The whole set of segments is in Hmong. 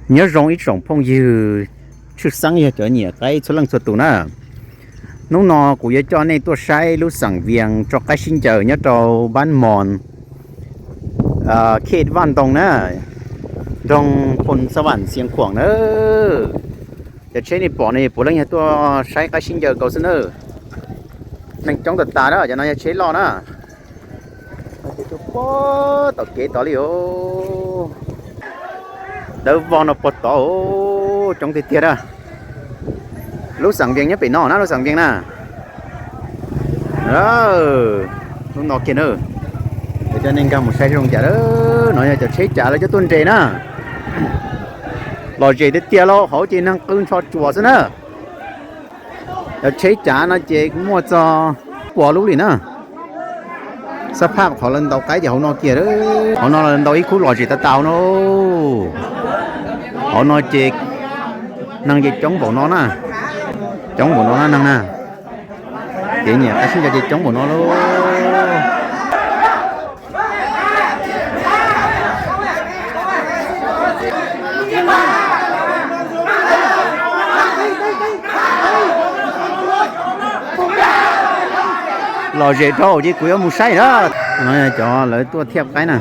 Nyob zoo ib tsoom phooj ywg tshwj xeeb yog cov nyiam qaib txhua leej txhua tus na. Hnub no kuv yuav coj nej tuaj saib lub xeem Vias tso qaib sib ncaws nyob rau Npab Mos, khej Vaj Ntoo na, nroog Phoos Xas Vam Xiav Khuam na. Cov tsheb nej pom no puav leej yog tuaj saib qaib sib ncaws nkaus xwb na. Neeg coob tas tas na, cov no yog tsheb loj na. Ces tuaj puag tom kev tod li os. Dawb vog no puag tod, coob tiag tiag na. Lub xeem Vias nyob pem no na, lub xeem Vias na. Hnub no kiag na, kuv coj nej nkag mus saib zoo cas. No yog cov tsheb cav lawv coj tuaj nres na. Lom zem tiag tiag lauj, hauv ces neeg qw ntsho tsuas xwb na. Cov tsheb cav no ces muaj txog pua lub li na. Xab phaj qhov lawv ntaus qaib ces hauv no kiag, hauv no lawv ntaus ib khub lom zem tas tas no. Hauv no ces neeg ces coob npaum no na, coob npaum no na neeg na. Kev nyiam qaib sib ncaws ces coob npaum no lauj. Lom zem dhau ces kuv yuav mus saib na. No cov lawv tuaj thiaj qaib na.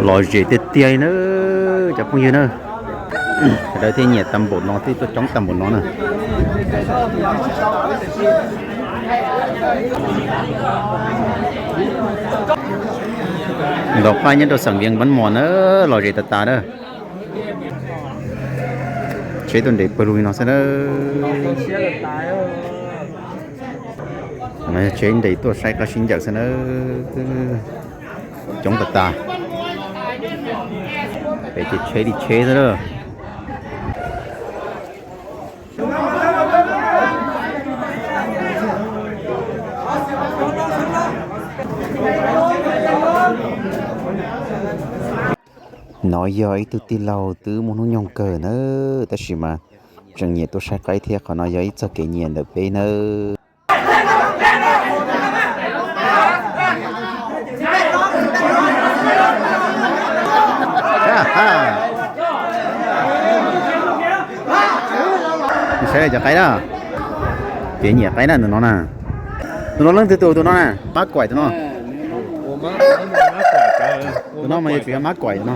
Lom zem tiag tiag na, cov phooj ywg na. Sawv daws thiaj nyiam tag npaum no, thiaj tuaj coob tag npaum no na. Ntaus qaib nyob rau xeem Vias Npab Mos na, lom zem tas tas na. Tsheb tuaj nres pawg lug li no xwb na. Tsheb nres tuaj saib qaib sib ncaws xwb na. Coob tas tas. Pem ces tsheb li tsheb xwb na. No yog ib tug tij laug twb muaj hnub nyoog kawg na, tab sis mas tseem nyiam tuaj saib qaib thiab, qhov no yog ib txoj kev nyiam ntawm peb nawb. Saib cov qaib na, kev nyiam qaib na tus no na. Tus no leej twg tus, tus no na, Mab Kuaim tus no. Tus no mas yog tsis yog Mab Kuaim tus no.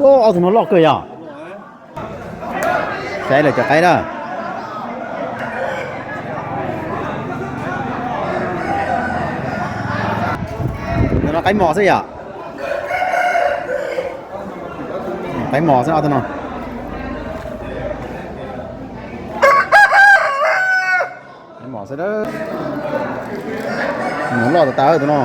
Ob tug no loj kawg yog. Saib lawv cov qaib na. Tus no qaib mos xwb yom. Qaib mos xwb ob tug no. Qaib mos xwb, mus loj tas tas tus no.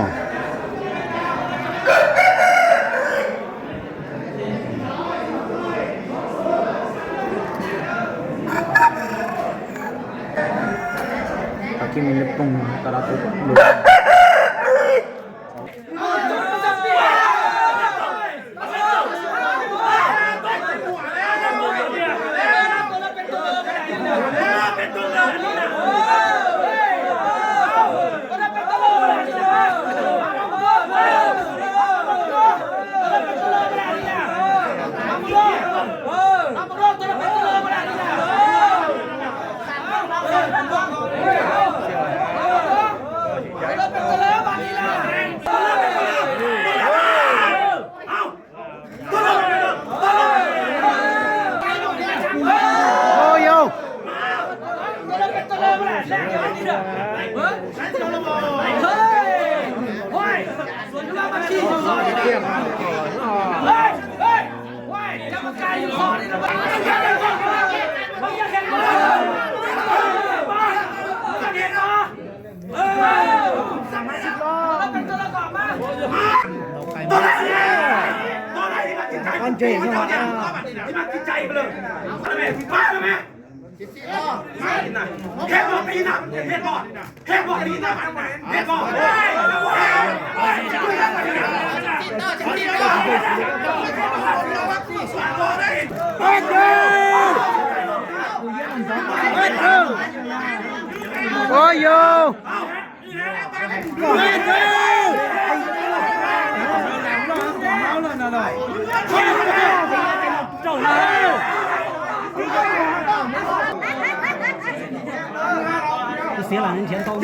Con rể nó ngọt à. Ôi yo. Tus xiav lam nrhiav ntau.